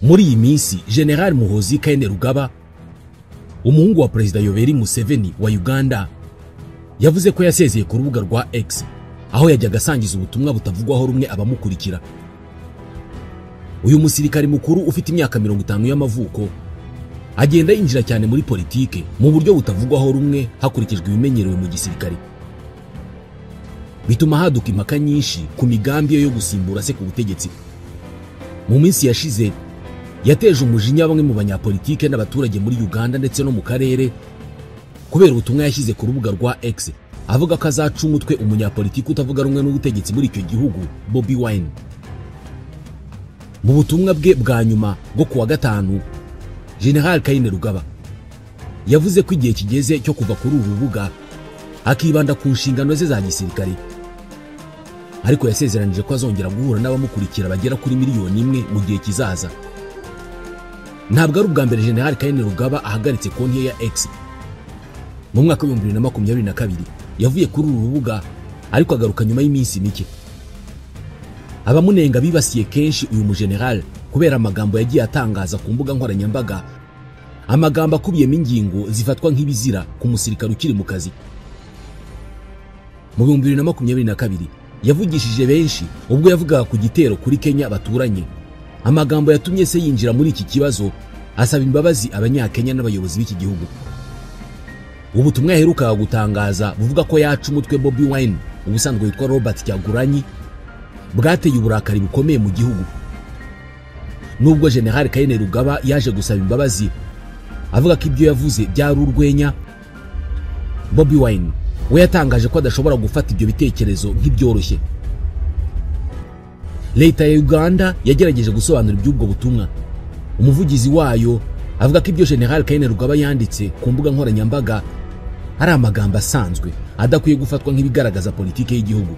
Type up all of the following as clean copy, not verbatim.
Muri iyi minsi General Muhoozi Kainerugaba, umuhungu wa Perezida Yoweri Museveni wa Uganda, yavuze ko yasezeye ku rubuga rwa X, aho yajyaga asangiza ubutumwa butavugwaho rumwe abamukurikira. Uyu musirikari mukuru ufite imyaka 50 y'amavuko agenda yinjira cyane muri politike mu buryo butavugwaho rumwe hakurikijwe ibimenyerewe mu gisirikare, bituma haduka impaka nyinshi ku migambi ye yo gusimbura se ku butegetsi. Mu minsi yashize yateje umujinya bamwe mu banyapolitike n'abaturage muri Uganda ndetse no mu karere kubera ubutumwa yashyize ku rubuga rwa X avuga ko azaca umutwe umunyapolitiki utavuga rumwe n'ubutegetsi muri icyo gihugu, Bobi Wine. Mu butumwa bwe bwa nyuma bwo kuwa gatanu, General Kainerugaba yavuze ko igihe kigeze cyo kuva kuri uru rubuga akibanda ku nshingano ze za gisirikare, ariko yasezeranije ko azongera guhura n'abamukurikira bagera kuri 1 miliyoni mu gihe kizaza. Ntabwo ari ubwa mbere General Kainerugaba ahagaritse konti ye ya X. Mu mwaka wa 2022 yavuye kuri uru rubuga, ariko agaruka nyuma y'iminsi mike. Abamunenga bibasiye kenshi uyu mugeneral kubera amagambo yagiye atangaza ku mbuga nkoranyambaga, amagambo akubiyemo ingingo zifatwa nk'ibizira ku musirikare ukiri mu kazi. Mu 2022 yavugishije benshi ubwo yavugaga ku gitero kuri Kenya baturanye, amagambo yatumye se yinjira muri iki kibazo asaba imbabazi abanyakenya n'abayobozi b'iki gihugu. Ubutumwa yaherukaga gutangaza buvuga ko yaca umutwe Bobi Wine, ubusanzwe witwa Robert Kyagulanyi, bwateye uburakari bukomeye mu gihugu. Nubwo General Kainerugaba yaje gusaba imbabazi avuga ko ibyo yavuze byari urwenya, Bobi Wine we yatangaje ko adashobora gufata ibyo bitekerezo nk'ibyoroshye. Leta ya Uganda yagerageje gusobanura iby'ubwo butumwa. Umuvugizi wayo avuga ko ibyo General Kainerugaba yanditse ku mbuga nkoranyambaga ari amagambo asanzwe adakwiye gufatwa nk'ibigaragaza politike y'igihugu.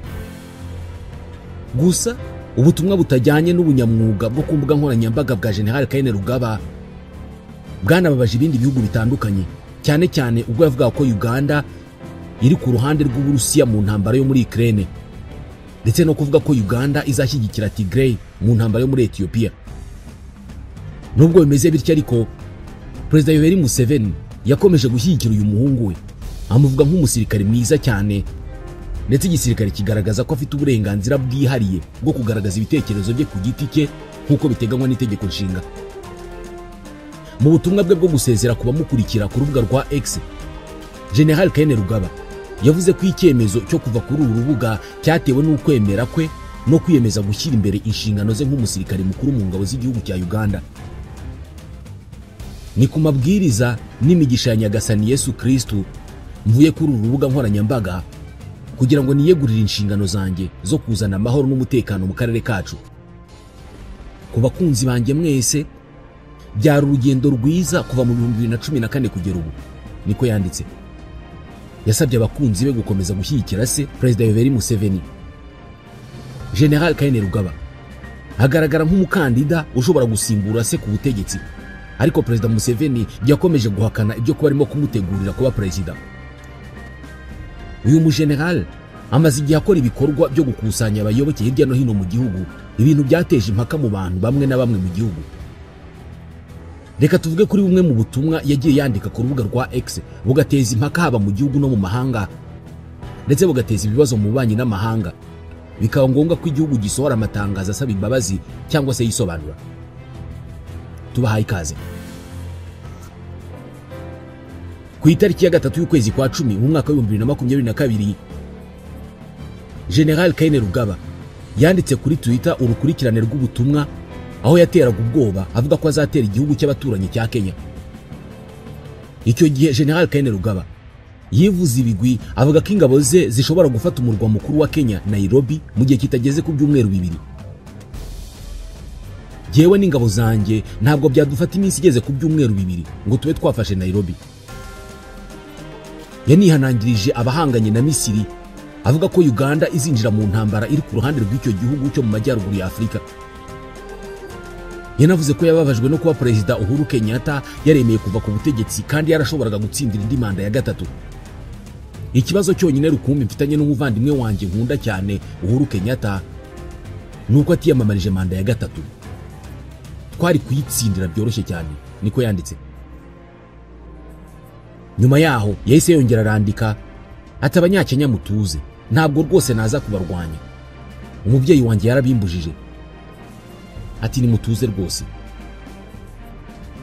Gusa ubutumwa butajyanye n'ubunyamwuga bwo ku mbuga nkoranyambaga bwa General Kainerugaba bwanababaje ibindi bihugu bitandukanye, cyane cyane ubwo yavugaga ko Uganda iri ku ruhande rw'Uburusiya mu ntambara yo muri Ukraine, ndetse no kuvuga ko Uganda izashyigikira Tigray mu ntambara yo muri Ethiopia. Nubwo bimeze bityo ariko, Perezida Yoweri Museveni yakomeje gushyigikira uyu muhungu we, amuvuga nk'umusirikare mwiza cyane, ndetse igisirikare kigaragaza ko afite uburenganzira bwihariye bwo kugaragaza ibitekerezo bye ku giti cye nk'uko biteganywa n'itegeko nshinga. Mu butumwa bwe bwo gusezera ku bamukurikira ku rubuga rwa X, General Kainerugaba yavuze ko icyemezo cyo kuva kuri uru rubuga cyatewe n'ukwemera kwe no kwiyemeza gushyira imbere inshingano ze nk'umusirikare mukuru mu ngabo z'igihugu cya Uganda. Ni ku mabwiriza n'imigisha ya Nyagasani Yesu Kristu mvuye kuri uru rubuga nkoranyambaga kugira ngo niyegurire inshingano zanjye zo kuzana amahoro n'umutekano mu karere kacu. Ku bakunzi banjye mwese, byari urugendo rwiza kuva mu 2014 kugera ubu, niko yanditse. Yasabye abakunzi be gukomeza gushyigikira se, Perezida Yoweri Museveni. General Kainerugaba agaragara nk'umukandida ushobora gusimbura se ku butegetsi, ariko Perezida Museveni yakomeje guhakana ibyo kuba arimo kumutegurira kuba perezida. Uyu mugeneral amaze igihe akora ibikorwa byo gukusanya abayoboke hirya no hino mu gihugu, ibintu byateje impaka mu bantu bamwe na bamwe mu gihugu. Reka tuvuge kuri bumwe mu butumwa yagiye yandika ku rubuga rwa X bugateza impaka haba mu gihugu no mu mahanga, ndetse bugateza ibibazo mu bubanyi n'amahanga, bikaba ngombwa ko igihugu gisohora amatangazo asaba imbabazi cyangwa se yisobanura. Tubahaye ikaze. Ku itariki ya 3 y'ukwezi kwa 10 mu mwaka wa 2022, General Kainerugaba yanditse kuri Twitter urukurikirane rw'ubutumwa aho yateraga ubwoba avuga ko azatera igihugu cy'abaturanyi cya Kenya. Icyo gihe General Kainerugaba yivuze ibigwi avuga ko ingabo ze zishobora gufata umurwa mukuru wa Kenya, Nairobi, mu gihe kitageze ku byumweru 2. Jyewe n'ingabo zanjye ntabwo byadufata iminsi igeze ku byumweru 2 ngo tube twafashe Nairobi. Yanihanangirije abahanganye na Misiri avuga ko Uganda izinjira mu ntambara iri ku ruhande rw'icyo gihugu cyo mu majyaruguru ya Afurika. Yanavuze ko yababajwe no kuba Perezida Uhuru Kenyatta yaremeye kuva ku butegetsi kandi yarashoboraga gutsindira indi manda ya 3. Ikibazo cyonyine rukumbi mfitanye n'umuvandimwe wanjye nkunda cyane Uhuru Kenyatta nuko atiyamamarije manda ya 3. Twari kuyitsindira byoroshye cyane, niko yanditse. Nyuma yaho yahise yongera arandika ati Abanyakenya mutuze, ntabwo rwose naza kubarwanya, umubyeyi wanjye yarabimbujije. Ati nimutuze rwose.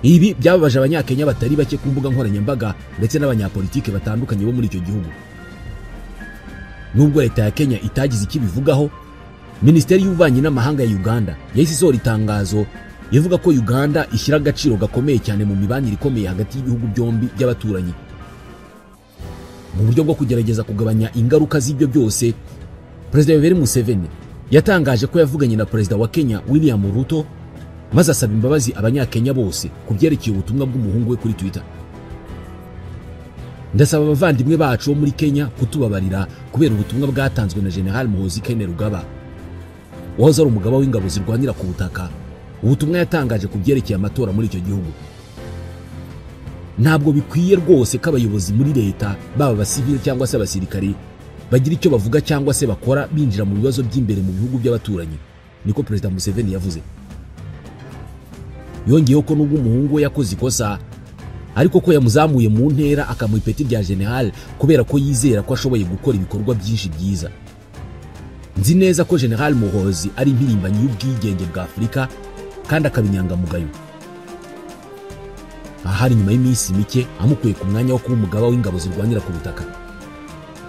Ibi byababaje Abanyakenya batari bake ku mbuga nkoranyambaga ndetse n'abanyapolitike batandukanye bo muri icyo gihugu. Nubwo leta ya Kenya itagize icyo ibivugaho, Minisiteri y'Ububanyi n'Amahanga ya Uganda yahise isohora itangazo ivuga ko Uganda ishyira agaciro gakomeye cyane mu mibanire ikomeye hagati y'ibihugu byombi by'abaturanyi. Mu buryo bwo kugerageza kugabanya ingaruka z'ibyo byose, Perezida Yoweri Museveni yatangaje ko yavuganye na Perezida wa Kenya William Ruto, maze asaba imbabazi Abanyakenya bose ku byerekeye ubutumwa bw'umuhungu we kuri Twitter. Ndasaba abavandimwe bacu bo muri Kenya kutubabarira kubera ubutumwa bwatanzwe na General Muhoozi Kainerugaba, wahoze ari umugaba w'ingabo zirwanira ku butaka, ubutumwa yatangaje ku byerekeye amatora muri icyo gihugu. Ntabwo bikwiye rwose ko abayobozi muri leta, baba abasivili cyangwa se abasirikari, bagira icyo bavuga cyangwa se bakora binjira mu bibazo by'imbere mu bihugu by'abaturanyi, niko Perezida Museveni yavuze. Yongeyeho ko nubwo umuhungu we yakoze ikosa, ariko ko yamuzamuye mu ntera akamuha ipeti rya general kubera ko yizera ko ashoboye gukora ibikorwa byinshi byiza. Nzi neza ko General Muhoozi ari impirimbanyi y'ubwigenge bwa Afurika kandi akaba inyangamugayo. Ahari nyuma y'iminsi mike amukuye ku mwanya wo kuba umugaba w'ingabo zirwanira ku butaka.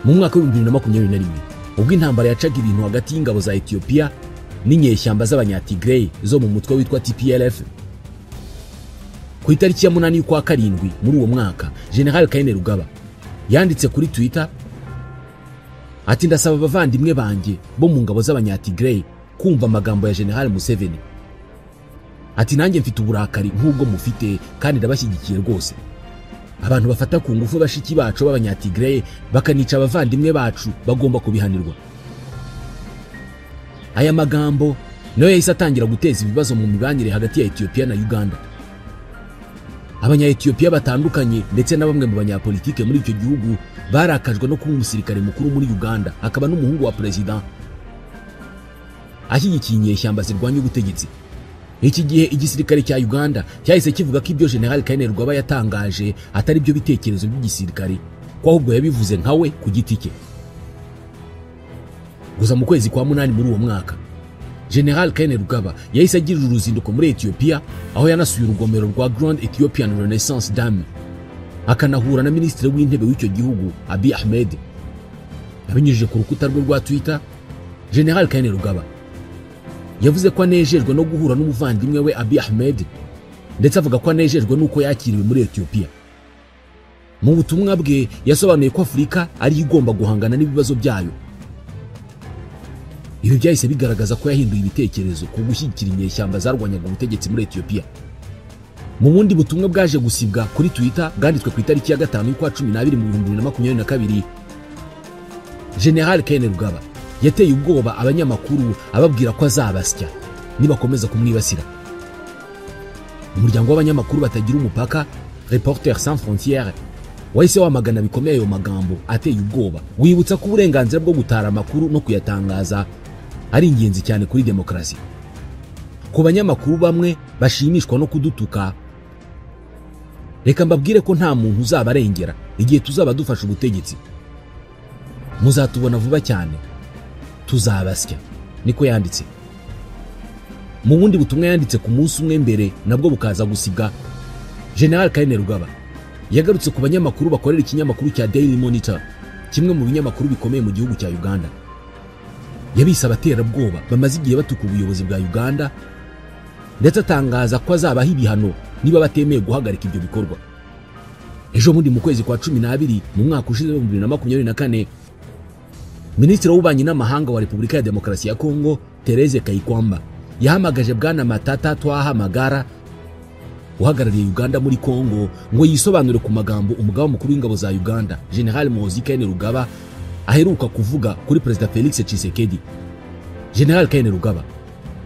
Mu mwaka wa 2021, ubwo intambara yacaga ibintu hagati y'ingabo za Ethiopia n'inyeshyamba z'Abanyatigray zo mu mutwe witwa TPLF, ku itariki ya 8 y'ukwa karindwi muri uwo mwaka, General Kainerugaba yanditse kuri Twitter ati ndasaba abavandimwe banjye bo mu ngabo z'Abanyatigray kumva amagambo ya General Museveni. Ati nanjye mfite uburakari nk'ubwo mufite kandi ndabashyigikiye rwose. Abantu bafata ku ngufu bashiki bacu b'Abanyatigray bakanica abavandimwe bacu bagomba kubihanirwa. Aya magambo nayo yahise atangira guteza ibibazo mu mibanire hagati ya Ethiopia na Uganda. Abanya-Ethiopia batandukanye ndetse na bamwe mu banyapolitike muri icyo gihugu barakajwe no kuba umusirikare mukuru muri Uganda akaba n'umuhungu wa president ashyigikiye inyeshyamba zirwanya ubutegetsi. Iki gihe igisirikare cya Uganda cyahise kivuga ko ibyo General Kainerugaba yatangaje atari byo bitekerezo by'igisirikare, ko ahubwo yabivuze nkawe ku giti cye. Gusa mu kwezi kwa 8 muri uwo mwaka, General Kainerugaba yahise agirira uruzinduko muri Ethiopia, aho yanasuye urugomero rwa Grand Ethiopian Renaissance Dam, akanahura na Minisitiri w'Intebe w'icyo gihugu Abiy Ahmed. Abinyujije ku rukuta rwe rwa Twitter, General Kainerugaba yavuze ko anejejwe no guhura n'umuvandimwe we Abiy Ahmed, ndetse avuga ko anejejwe n'uko yakiriwe muri Ethiopia. Mu butumwa bwe yasobanuye ko Afurika ari igomba guhangana n'ibibazo byayo. Ibi byahise bigaragaza ko yahinduye ibitekerezo ku gushyigikira inyeshyamba zarwanyaga ubutegetsi muri Ethiopia. Mu bundi butumwa bwaje gusibwa kuri Twitter bwanditswe ku itariki ya 5 y'ukwa 12 mu 2022, General Kainerugaba yateye ubwoba abanyamakuru ababwira ko azabasya nibakomeza kumwibasira. Umuryango w'abanyamakuru batagira umupaka, Reporters Sans Frontières, wahise wamagana bikomeye ayo magambo ateye ubwoba, wibutsa ko uburenganzira bwo gutara amakuru no kuyatangaza ari ingenzi cyane kuri demokarasi. Ku banyamakuru bamwe bashimishwa no kudutuka, reka mbabwire ko nta muntu uzabarengera igihe tuzaba dufashe ubutegetsi. Muzatubona vuba cyane, tuzabasya, niko yanditse. Mu bundi butumwa yanditse ku munsi umwe mbere nabwo bukaza gusibwa, General Kainerugaba yagarutse ku banyamakuru bakorera ikinyamakuru cya Daily Monitor, kimwe mu binyamakuru bikomeye mu gihugu cya Uganda. Yabise abaterabwoba bamaze igihe batuka ubuyobozi bwa Uganda, ndetse atangaza ko azabaha ibihano niba batemeye guhagarika ibyo bikorwa. Ejo bundi mu kwezi kwa 12 mu mwaka ushize wa 2024, Minisitiri w'Ububanyi n'Amahanga wa Repubulika ya Demokarasi ya Kongo Therese Kayikwamba yahamagaje Bwana Matata Twahamagara uhagarariye Uganda muri Kongo ngo yisobanure ku magambo umugaba mukuru w'ingabo za Uganda General Muhoozi Kainerugaba aheruka kuvuga kuri Perezida Felix Tshisekedi. General Kainerugaba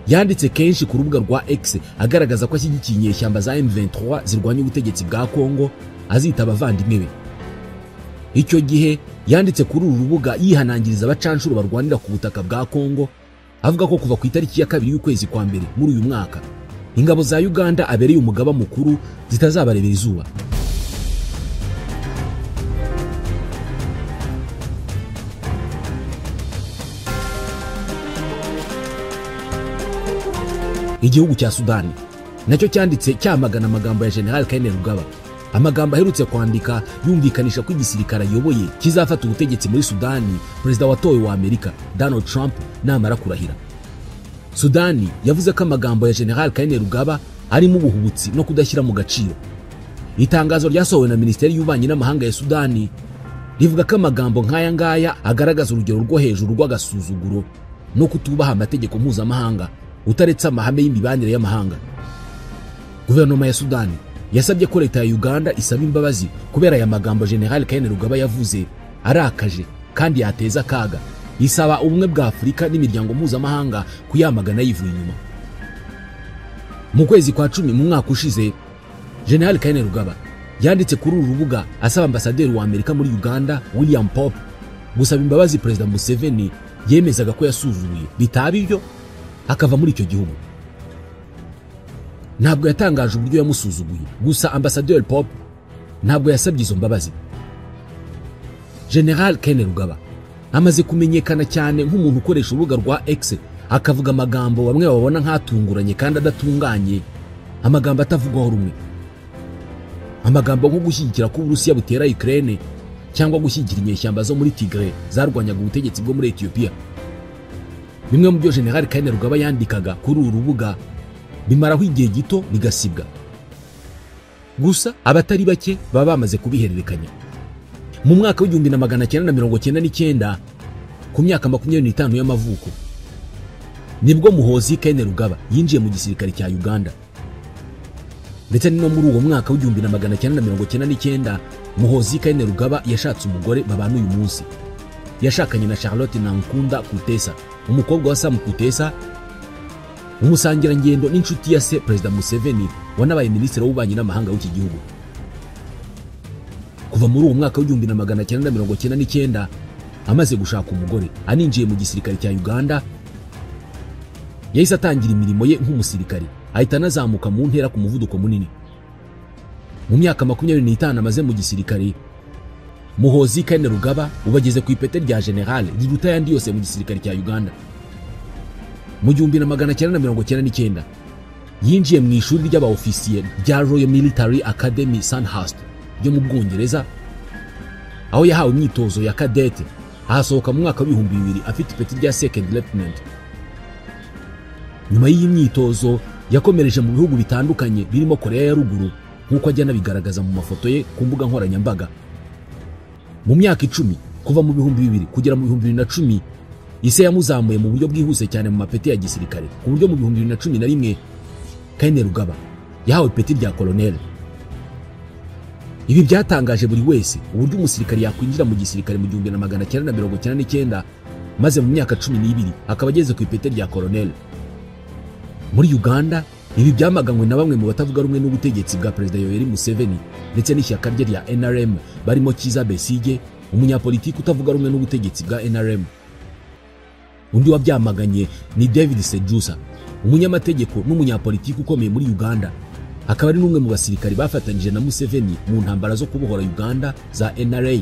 yanditse kenshi ku rubuga rwa X agaragaza ko ashyigikiye inyeshyamba za M23 zirwanya ubutegetsi bwa Kongo, azita abavandimwe be. Icyo gihe yanditse kuri uru rubuga yihanangiriza abacanshuro barwanira ku butaka bwa Kongo, avuga ko kuva ku itariki ya 2 y'ukwezi kwa mbere muri uyu mwaka ingabo za Uganda abereye umugaba mukuru zitazabarebera izuba. Igihugu cya Sudani nacyo cyanditse cyamagana amagambo ya General Kainerugaba, amagambo aherutse kwandika yumvikanisha ko igisirikare ayoboye kizafata ubutegetsi muri Sudani perezida watowe wa Amerika Donald Trump namara kurahira. Sudani yavuze ko amagambo ya General Kainerugaba arimo ubuhubutsi no kudashyira mu gaciro. Itangazo ryasohowe na Minisiteri y'Ububanyi n'Amahanga ya Sudani rivuga ko amagambo nk'aya ngaya agaragaza urugero rwo hejuru rw'agasuzuguro no kutubaha amategeko mpuzamahanga utaretse amahame y'imibanire y'amahanga. Guverinoma ya Sudani yasabye ko leta ya Uganda isaba imbabazi kubera aya magambo General Kainerugaba yavuze arakaje kandi yateza akaga, isaba ubumwe bwa Afurika n'imiryango mpuzamahanga kuyamagana yivuye inyuma. Mu kwezi kwa 10 mu mwaka ushize, General Kainerugaba yanditse kuri uru rubuga asaba ambasaderi wa Amerika muri Uganda William Pope gusaba imbabazi Perezida Museveni yemezaga ko yasuzuguye, bitaba ibyo akava muri icyo gihugu. Ntabwo yatangaje uburyo yamusuzuguye, gusa ambasaderi Pope ntabwo yasabye izo mbabazi. General Kainerugaba amaze kumenyekana cyane nk'umuntu ukoresha urubuga rwa X akavuga amagambo bamwe babona nk'atunguranye kandi adatunganye, amagambo atavugwaho rumwe, amagambo nko gushyigikira ko Uburusiya butera Ukraine cyangwa gushyigikira inyeshyamba zo muri Tigray zarwanyaga ubutegetsi bwo muri Ethiopia. Bimwe mu byo General Kainerugaba yandikaga kuri uru rubuga bimaraho igihe gito bigasibwa, gusa abatari bake baba bamaze kubihererekanya. Mu mwaka w'1999 ku myaka 25 y'amavuko nibwo Muhoozi Kainerugaba yinjiye mu gisirikare cya Uganda. Ndetse no muri uwo mwaka w'1999 Muhoozi Kainerugaba yashatse umugore babana uyu munsi. Yashakanye na Charlotte Nankunda Kutesa, umukobwa wa Sam Kutesa, umusangirangendo n'inshuti ya se Perezida Museveni wanabaye minisitiri w'ububanyi n'amahanga w'iki gihugu. Kuva muri uwo mwaka w'1999 amaze gushaka umugore aninjiye mu gisirikare cya Uganda, yahise atangira imirimo ye nk'umusirikare, ahita anazamuka mu ntera ku muvuduko munini. Mu myaka 25 amaze mu gisirikare, Muhoozi Kainerugaba ubageze ku ipete rya general riruta yandi yose mu gisirikare cya Uganda. Mu 1999 yinjiye mu ishuri ry'abaofisiye rya Royal Military Academy Sandhurst ryo mu Bwongereza, aho yahawe imyitozo ya kadete, ahasohoka mu mwaka w'2000 afite ipeti rya second lieutenant. Nyuma y'iyi myitozo yakomereje mu bihugu bitandukanye birimo Korea ya Ruguru, nk'uko ajya anabigaragaza mu mafoto ye ku mbuga nkoranyambaga. Mu myaka 10 kuva mu 2000 kugera mu 2010 ise yamuzamuye mu buryo bwihuse cyane mu mapeti ya gisirikare, ku buryo mu 2011 Kainerugaba yahawe ipeti rya colonel. Ibi byatangaje buri wese uburyo umusirikare yakwinjira mu gisirikare mu 1999 maze mu myaka 12 akaba ageze ku ipeti rya colonel. Muri Uganda ibi byamaganywe na bamwe mu batavuga rumwe n'ubutegetsi bwa Perezida Yoweri Museveni ndetse n'ishyaka rye rya NRM, barimo Kizza Besigye, umunyapolitiki utavuga rumwe n'ubutegetsi bwa NRM. Undi wabyamaganye ni David Sejusa, umunyamategeko n'umunyapolitiki ukomeye muri Uganda, akaba ari n'umwe mu basirikari bafatanyije na Museveni mu ntambara zo kubohora Uganda za NRA,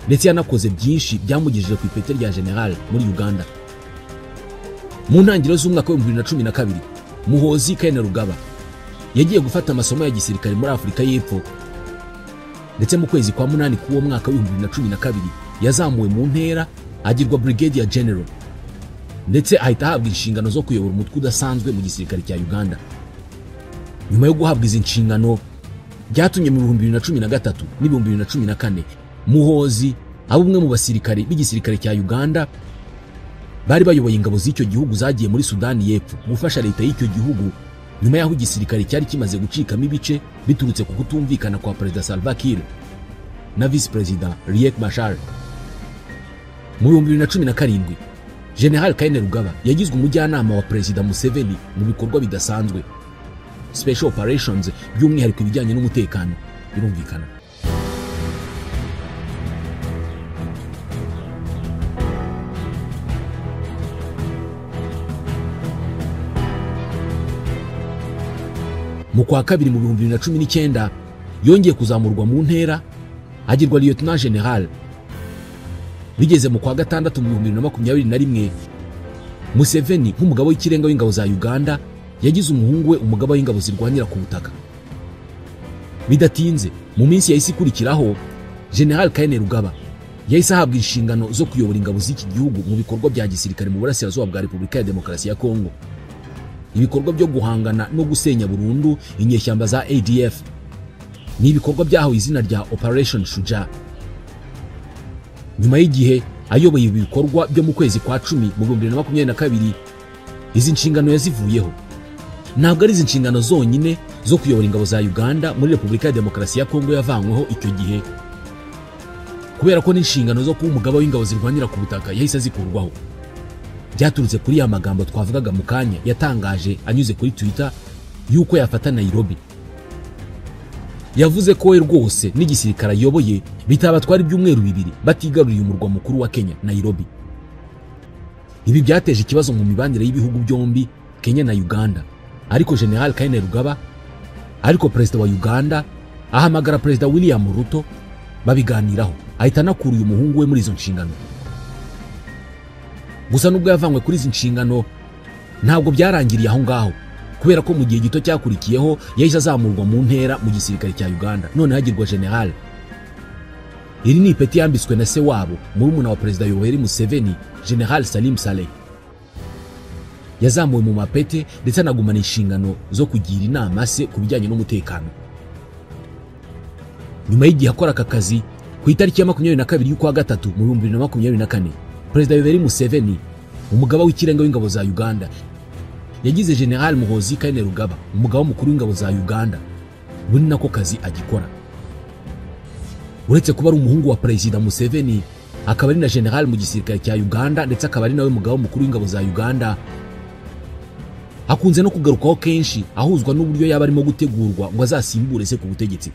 ndetse yanakoze byinshi byamugejeje ku ipeti rya general muri Uganda. Mu ntangiriro z'umwaka wa 2012 Muhoozi Kainerugaba yagiye gufata amasomo ya gisirikare muri Afurika y'Epfo, ndetse mu kwezi kwa 8 k'uwo mwaka wa 2012 yazamuwe mu ntera agirwa Brigadier General, ndetse ahita ahabwa inshingano zo kuyobora umutwe udasanzwe mu gisirikare cya Uganda. Nyuma yo guhabwa izi nshingano byatumye mu 2013 n'2014 Muhoozi aba umwe mu basirikare b'igisirikare cya Uganda bari bayoboye ingabo z'icyo gihugu zagiye muri Sudani y'Epfo gufasha leta y'icyo gihugu nyuma y'aho igisirikare cyari kimaze gucikamo ibice biturutse ku kutumvikana kwa Perezida Salva Kiir na Vice President Riek Machar. Mu 2017 General Kainerugaba yagizwe umujyanama wa Perezida Museveni mu bikorwa bidasanzwe, Special Operations, by'umwihariko ibijyanye n'umutekano. Birumvikana Mu kwa kabiri mu 2019 yongeye kuzamurwa mu ntera agirwa Lieutenant General. Bigeze mu kwa gatandatu mu 2021, Museveni nk'umugabo w'ikirenga w'ingabo za Uganda yagize umuhungu we umugaba w'ingabo zirwanira ku butaka. Bidatinze mu minsi yahise ikurikiraho, General Kainerugaba yahise ahabwa inshingano zo kuyobora ingabo z'iki gihugu mu bikorwa bya gisirikare mu burasirazuba bwa Repubulika ya Demokarasi ya Kongo, ibikorwa byo guhangana no gusenya burundu inyeshyamba za ADF. Ni ibikorwa byahawe izina rya Operation Shuja. Nyuma y'igihe ayoboye ibi bikorwa byo mu kwezi kwa 10 mu 2022, izi nshingano yazivuyeho. Ntabwo ari izi nshingano zonyine zo kuyobora ingabo za Uganda muri Repubulika ya Demokarasi ya Kongo yavanyweho icyo gihe, kubera ko n'inshingano zo kuba umugaba w'ingabo zirwanira ku butaka yahise azikurwaho. Byaturutse kuri ya magambo twavugaga mu kanya yatangaje anyuze kuri Twitter yuko yafata Nairobi. Yavuze ko we rwose n'igisirikare ayoboye bitabatwara ibyumweru 2 batigaruriye umurwa mukuru wa Kenya, Nairobi. Ibi byateje ikibazo mu mibanire y'ibihugu byombi, Kenya na Uganda. Ariko General Kainerugaba, ariko Perezida wa Uganda ahamagara Perezida William Ruto babiganiraho, ahita anakura uyu muhungu we muri izo nshingano. Gusa nubwo yavanywe kuri izi nshingano, ntabwo byarangiriye aho ngaho, kubera ko mu gihe gito cyakurikiyeho yahise azamurwa mu ntera mu gisirikare cya Uganda, none hagirwa General. Iri ni ipeti yambitswe na se wabo, murumuna wa Perezida Yoweri Museveni, General Salim Saleh. Yazamuwe mu mapete ndetse anagumana inshingano zo kugira inama se ku bijyanye n'umutekano. Nyuma y'igihe akora aka kazi, ku itariki ya 22 y'ukwa gatatu mu 2024, Perezida Yoweri Museveni, umugaba w'ikirenga w'ingabo za Uganda, yagize General Muhoozi Kainerugaba umugaba mukuru w'ingabo za Uganda. Buri nako kazi agikora. Uretse kuba ari umuhungu wa Perezida Museveni, akaba ari na General mu gisirikare cya Uganda, ndetse akaba ari nawe mugaba mukuru w'ingabo za Uganda, akunze no kugarukwaho kenshi ahuzwa n'uburyo yaba arimo gutegurwa ngo azasimbure se ku butegetsi.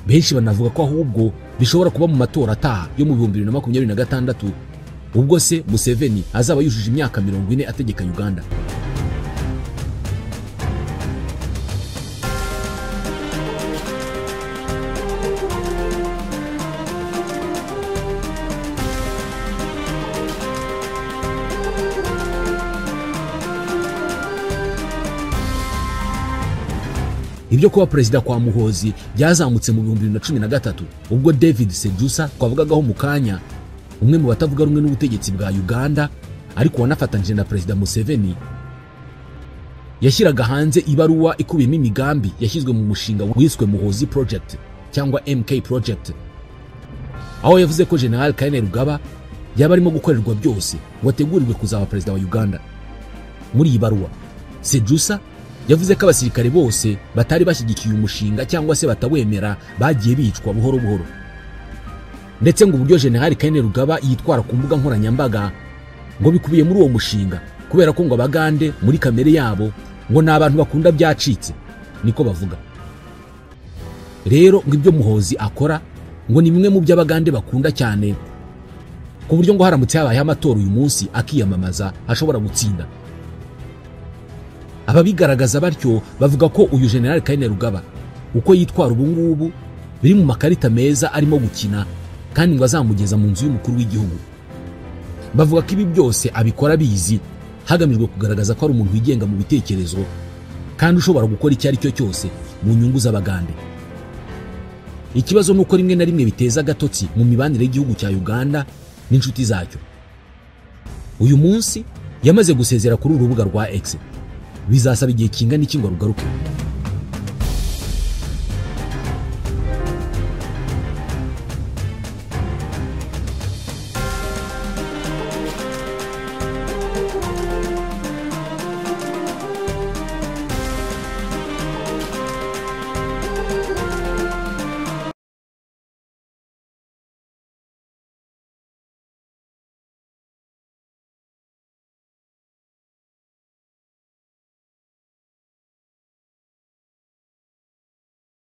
Benshi banavuga ko ahubwo bishobora kuba mu matora ataha yo mu 2026, ubwo se Museveni azaba yujuje imyaka 40 ategeka Uganda. Ibyo kuba perezida kwa Muhoozi byazamutse mu 2013 ubwo David Sejusa twavugagaho mu kanya, umwe mu batavuga rumwe n'ubutegetsi bwa Uganda ariko wanafatanyije na Perezida Museveni, yashyiraga hanze ibaruwa ikubiyemo imigambi yashyizwe mu mushinga wiswe Muhoozi Project cyangwa MK Project, aho yavuze ko General Kainerugaba yaba arimo gukorerwa byose ngo ategurirwe kuzaba perezida wa Uganda. Muri iyi baruwa Sejusa yavuze ko abasirikare bose batari bashyigikiye umushinga cyangwa se batawemera bagiye bicwa buhoro buhoro, ndetse ngo uburyo General Kainerugaba yitwara ku mbuga nkoranyambaga ngo bikubiye muri uwo mushinga, kubera ko ngo abagande muri kamere yabo ngo ni abantu bakunda byacitse, niko bavuga. Rero ngo ibyo Muhoozi akora ngo ni bimwe mu byo abagande bakunda cyane, ku buryo ngo haramutse habayeho amatora uyu munsi akiyamamaza ashobora gutsinda. Ababigaragaza batyo bavuga ko uyu General Kainerugaba uko yitwara ubu ngubu biri mu makarita meza arimo gukina, kandi ngo azamugeza mu nzu y'umukuru w'igihugu. Bavuga ko ibi byose abikora bizi, hagamijwe kugaragaza ko ari umuntu wigenga mu bitekerezo kandi ushobora gukora icyo ari cyo cyose mu nyungu z'abagande. Ikibazo nuko rimwe na rimwe biteza agatotsi mu mibanire y'igihugu cya Uganda n'inshuti zacyo. Uyu munsi yamaze gusezera kuri urubuga rwa X. Bizasaba igihe kingana iki ngo rugaruke?